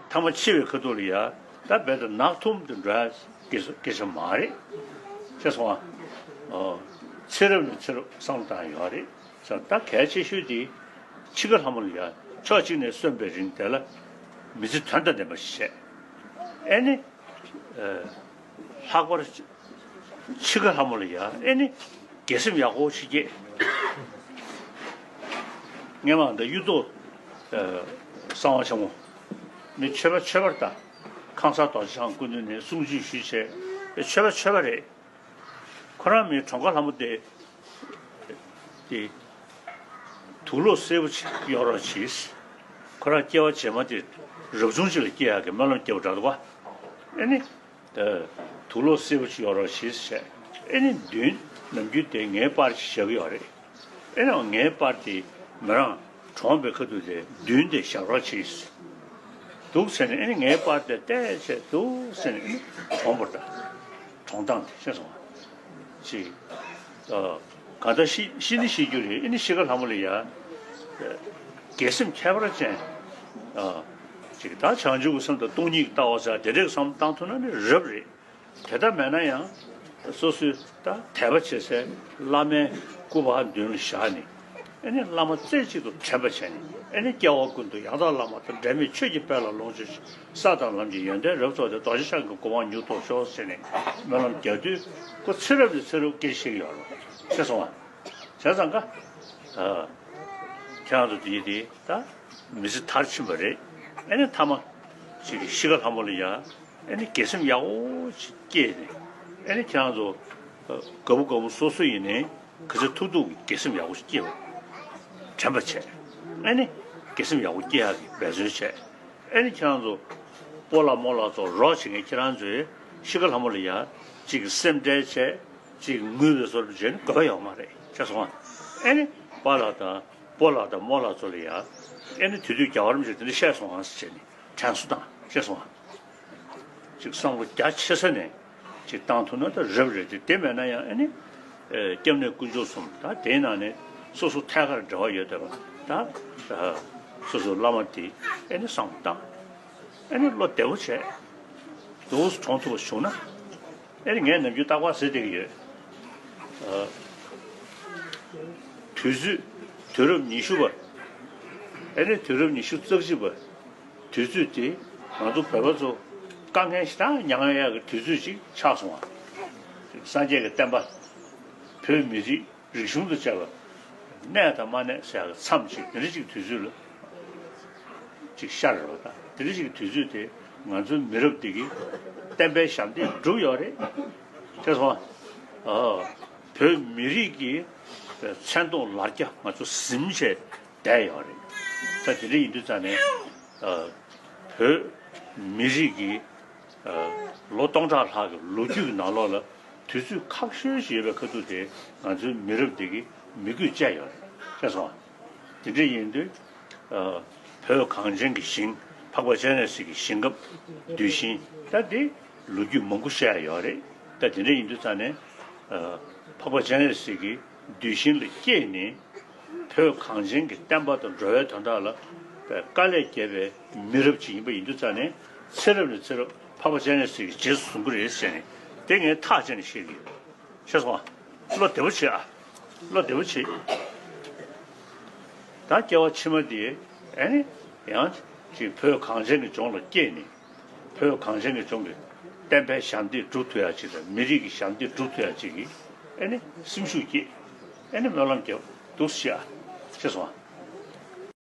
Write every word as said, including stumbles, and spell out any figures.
ཐ་མ་འཆི་བའི་ཁ་ཐུག་ལ་ཡ་ད་རྦད་དེ་ནག་ཐུམ་དུ་འགྲོ་ཡ་སྐད་ཆ་སྐད་ཆ་མ་རེད། ཤེས་སོང་ང་། ཨོ། ཚེ་རབས་ནས་ཚེ་རབས་བསམ་བློ་བཏང་ཡོད་རེད། ས་ད་གལ་ཆེ་ཤོས་དེ་འཆི་ཁ་ལྷ་མོ་ལ་ཡ་ཕྱོགས་གཅིག་ནས་གསོན་པའི་རིང་དེ་ལ་མི་ཚེ་དོན་དང་ལྡན་པ་ཞིག་བྱས། ཨེ་ནི། ལྷག་པར་འཆི་ཁ་ལྷ་མོ་ལ་ཡ་ཨེ་ནི་དགེ་སེམས་ཡག་པོ་ཞིག་སྐྱེས། སྔས་མ་འདི་གཡུ་ཐོག་གསང་བ་ཆེན་མོ་ནི་ཆོས་པ་ཆོས་པར་ལྟ། ཁང་གསར་རྡོ་རྗེ་འཆང་སྐུ་མདུན་ནས་གསུང་ཆོས་ཞུས་བྱས་ཆོས་པ་ཆོས་པ་རེད། ཁོ་རང་མི་གྲོངས་ཁ་ལྷ་མོ་དེ། དེ། དུག་ལོག་སེར་པོ་ཅིག་གཡོག་རོགས་གྱིས། ཁོ་རང་སྐྱེ་བ་རྗེས་མ་དེ་རབ་བྱུང་ཅིག་ལ་སྐྱེ་ཡག་གི་སྨོན་ལམ་སྐྱེ་བ་འདྲ་འདུག་བ། ཨེ་ནི། དུག་ལོག་སེར་པོ་ཅིག་གཡོག་རོགས་གྱིས་བྱས། ཨེ་ནི་མདུན་ནམ་རྒྱུན་དེ་ངའི་པར་ཅིག་བཞག་གི་ཡོད་རེད། ཨེ་ནའང་ངའི་པར་དེ་མི་རང་གྲོངས་པའི་ཁ་ཐུག་དེ་མདུན་དེ་བཞག་རོགས་གྱིས། འདུག་ཟེར་ནས་ཨེ་ནི་ངའི་པར་དེ་བལྟས་བྱས་འདུག་ཟེར་ནས་ཨེ་ནི་གྲོངས་པར་ད། གྲོངས་སྟངས་དེ་ཤེས་སོང་ང་། ཅིག་ཨ། གང་ལྟར་ཤི་ཤི་ནི་ཤི་རྒྱུ་རེད། ཨེ་ནི་ཤི་ཁ་ལྷ་མོ་ལ་ཡ། དགེ་སེམས་ཁྱད་པར་ཅན། ཨ། ཅིག་ད་བྱང་ཆུབ་ཀྱི་སེམས་དང་སྟོང་ཉིད་ཀྱི་ལྟ་བ་ཟེར་དེ་འདྲའི་བསམ་བཏང་ཐུབ་ན་ནི་རབ་རེད། དེ་ལྟ་མེད་ན་ཡང་སོ་སོའི་ད་དད་པ་བྱེད་སའི་བླ་མའི་སྐུ་པར་མདུན་ལ་བཞག་ནས། ཨེ་ནི་བླ་མ་རྩེ་གཅིག་ཏུ་དྲན་པ་བྱས་ནས། ཨེ་ནི་སྐྱེ་བ་ཀུན་ཏུ་ཡང་དག་བླ་མ་དང་། འབྲལ་མེད་ཆོས་ཀྱི་དཔལ་ལ་ལོངས་སྤྱོད་ཅིང་། ས་དང་ལམ་གྱི་ཡོན་ཏན་རབ་རྫོགས་ཏེ། རྡོ་རྗེ་འཆང་གི་གོ་འཕང་མྱུར་ཐོབ་ཤོག་ཟེར་ནས་སྨོན་ལམ་རྒྱག་དུས་ཁོ་ཚེ་རབས་ནས་ཚེ་རབས་སྐད་ཆ་བཤད་ཀྱི་ཡོད་རེད། ཤེས་སོང་ང་། བྱས་ཙང་ཀ། ཨ། ཁྱེད་རང་ཚོ་དེ་དེ་ད་མི་ཚེ་མཐར་ཕྱིན་པ་རེད། ཨེ་ནི་ཐ་མ་ཅིག་གི་ཤི་ཁ་ལྷ་མོ་ལ་ཡ། ཨེ་ནི་དགེ་སེམས་ཡག་པོ་ཅིག་སྐྱེས་ནས། ཨེ་ནི་ཁྱེད་རང་ཚོ་ཨ། དགའ་པོ་དགའ་མོ་སོ་སོ་ཡིན་ནའི་ག་ཚོད་ཐུབ་ཐུབ་ཀྱི་དགེ་སེམས་ཡག་པོ་ཅིག་སྐྱེས་པ་དྲན་པ་བྱས། ཨེ་ནི་དགེ་སེམས་ཡག་པོ་སྐྱེ་ཡག་གི་འབད་བརྩོན་བྱས། ཨེ་ནི་ཁྱེད་རང་ཚོ་སྤོ་ལགས་རྨོ་ལགས་ཚོ་རོགས་བྱེད་མཁན་ཁྱེད་རང་ཚོས་ཤི་ཁ་ལྷ་མོ་ལ་ཡ་ཅིག་གི་སེམས་ཁྲལ་བྱས། ཅིག་ངུས་པའི་བཟོ་འདྲ་བྱས་ནས་དགོས་པ་ཡོད་མ་རེད། ཤེས་སོང་ང་། ཨེ་ནི་པཱ་ལགས་དང་སྤོ་ལགས་དང་རྨོ་ལགས་ཚོ་ལ་ཡ། ཨེ་ནི་དེ་དུས་རྒྱལ་བ་རིན་པོ་ཆེ་དེ་འདྲ་བཤད་སོང་ང་ཟེར་བྱས་ནས་དྲན་གསོ་བཏང་། ཤེས་སོང་ང་། ཅིག་བསམ་བློ་རྒྱ་ཆེ་ས་ནས་ཅིག་བཏང་ཐུབ་ན་ད་རབ་རེད་དེ། དེ་མེད་ན་ཡང་ཨེ་ནི། ཨེ། སྐྱབས་གནས་དཀོན་མཆོག་གསུམ་ད་དེའི་ནང་ནས་སོ་སོ་ཐད་ཀར་འབྲེལ་བ་ཡོད་བསྡད་པ་ད། ཨ། སོ་སོའི་བླ་མ་དེ་ཨེ་ནི་བསམ་བློ་བཏང་། ཨེ་ནི་བློ་བདེ་པོ་བྱས། འདུག་སེ་གྲོངས་ཐུབ་པ་བྱུང་ན། ཨེ་ནི་ངས་ནམ་རྒྱུན་རྟག་པར་ཟེར་བསྡད་ཀྱི་ཡོད། ཨ། དུས་ཚོད། དུས་རབས་ཉི་ཤུ་པ། ཨེ་ནི་དུས་རབས་ཉི་ཤུ་རྩ་གཅིག་པ། དུས་ཚོད་དེ་ང་ཚོ་བོད་པ་ཚོ་དཀའ་ངལ་ཞེ་དྲག་མྱངས་ཡག་གི་དུས་ཚོད་ཅིག་ཆགས་སོང་བ། སངས་རྒྱས་ཀྱི་བསྟན་པ། བོད་མི་རིགས་རིག་གཞུང་དང་བཅས་པ་གནས་དང་མ་གནས་ཟེར་ཡག་གི་མཚམས་ཅིག་དེ་འདྲ་ཅིག་དུས་ཚོད་ལ་ཅིག་ཤར་རེད་པ། ད་དེ་འདྲ་ཅིག་དུས་ཚོད་དེ་ང་ཚོའི་མི་རབས་འདི་གིས་བསྟན་པའི་ཞབས་འདེགས་བསྒྲུབས་ཡོད་རེད། ཤེས་སོང་ང་། ཨ། བོད་མི་རིགས་ཀྱི་མཚན་མཐོང་ལར་རྒྱ་ང་ཚོ་ཟིན་བྱས་བསྡད་ཡོད་རེད། ད་དེ་འདྲ་ཡིན་དུས་ཙང་ནས། ཨ། བོད་མི་རིགས་ཀྱི། ཨ། ལོ་སྟོང་ཕྲག་ལྷག་གི་ལོ་རྒྱུས་ཀྱི་ནང་ལོགས་ལ་དུས་ཚོད་ཁག་ཤོས་ཤིག་ཡོད་པའི་ཁ་ཐུག་དེ་ང་ཚོའི་མི་རབས་འདི་གིས་མི་དགོས་བཅད་ཡོད་རེད། ཤེས་སོང་ང་། དེ་འདྲ་ཡིན་དུས། ཨ། བོད་གངས་ཅན་གྱི་ཞིང་། འཕགས་པ་སྤྱན་རས་གཟིགས་ཀྱི་ཞིང་ཁམས་གདུལ་ཞིང་ད་འདི་ལོ་རྒྱུས་མང་པོ་བཤད་ཡ་ཡོད་རེད། ད་དེ་འདྲ་ཡིན་དུས་ཙང་ནས། ཨ། འཕགས་པ་སྤྱན་རས་གཟིགས་ཀྱི་གདུལ་ཞིང་ལ་སྐྱེས་ནས། བོད་གངས་ཅན་གྱི་བསྟན་པ་དང་འགྲོ་བའི་དོན་དག་ལ་དཀའ་ལས་བརྒྱབ་པའི་མི་རབས་ཅིག་ཡིན་པ་ཡིན་དུས་ཙང་ནས། ཚེ་རབས་ནས་ཚེ་རབས་འཕགས་པ་སྤྱན་རས་གཟིགས་ཀྱི་རྗེས་སུ་བཟུང་གི་རེད་ཟེར་ནས་དེ་ངས་ཐག་བཅད་ནས་བཤད་ཀྱི་ཡོད། ཤེས་སོང་ང་། བློ་བདེ་པོ་བྱེད་ཨ། བློ་བདེ་པོ་བྱེད། ད་སྐྱེ་བ་ཕྱི་མ་འདི་ཨེ་ནི་ཡང་ཅིག་བོད་གངས་ཅན་གྱི་ལྗོངས་ལ་སྐྱེས་ནས། བོད་གངས་ཅན་གྱི་ལྗོངས་ཀྱི་བསྟན་པའི་ཞབས་འདེགས་སྒྲུབ་ཐུབ་ཡ་ཅིག་དང་། མི་རིགས་ཀྱི་ཞབས་འདེགས་སྒྲུབ་ཐུབ་ཡ་ཅིག་གི་ཨེ་ནི་སེམས་ཤུགས་སྐྱེད། ཨེ་ནི་སྨོན་ལམ་རྒྱབ། འདུག་སེ་བྱེད་ཨ། ཤེས་སོང་ཨ།